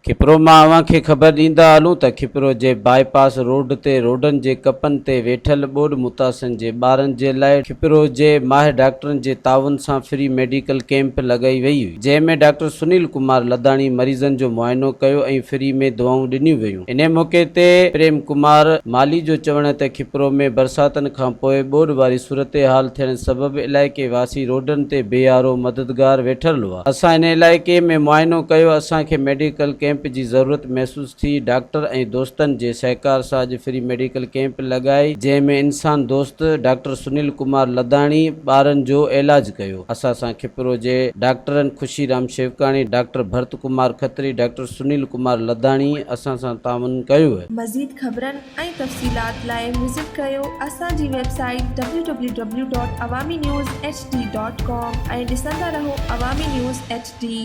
کپرو مان اوهان کي خبر ڏيندا هلون ته کپرو جي باء پاس روڊ تي روڊن جي ڪپن تي ويٺل ٻوڏ متاثرن جي ٻارن جي لاء کپرو جي ماهر ڊاڪٽرن جي تعاون سان فري ميڊيڪل ڪئمپ لڳائي وئي هئي جنهن ۾ ڊاڪٽر سنيل ڪمار لداڻي مريضن جو معائنو ڪيو ۽ فري ۾ دوائون ڏنيون ويون انهي موقعي تي پريم ڪمار مالهي جو چوڻ ته کپرو ۾ برساتن کانپوء ٻوڏ واري صورتحال ٿيڻ سبب علائقي واسي روڊن تي بي يارو مددگار ويٺل هئا. اسان ان علائقي ۾ معائنو ڪيو، اسان کي ميڊيڪل ڪئمپ جي ضرورت محسوس ٿي، ڊاڪٽر ۽ دوستن جي سهڪار سان اڄ فري ميڊيڪل ڪئمپ لڳائي، جنهن ۾ انسان دوست ڊاڪٽر سنيل ڪمار لداڻي ٻارن جو علاج ڪيو، اسان سان کپرو جي ڊاڪٽرن خوشي رام شيوڪاڻي، ڊاڪٽر ڀرت ڪمار کتري، ڊاڪٽر سنيل ڪمار لداڻي اسان سان تعاون ڪيو. مزيد خبرن ۽ تفصيلات لاء وزٽ ڪريو اسان جي website W W W dot Awami news H D dot com ۽ ڏسندا رهو عوامي نيوز ايڇ ڊي.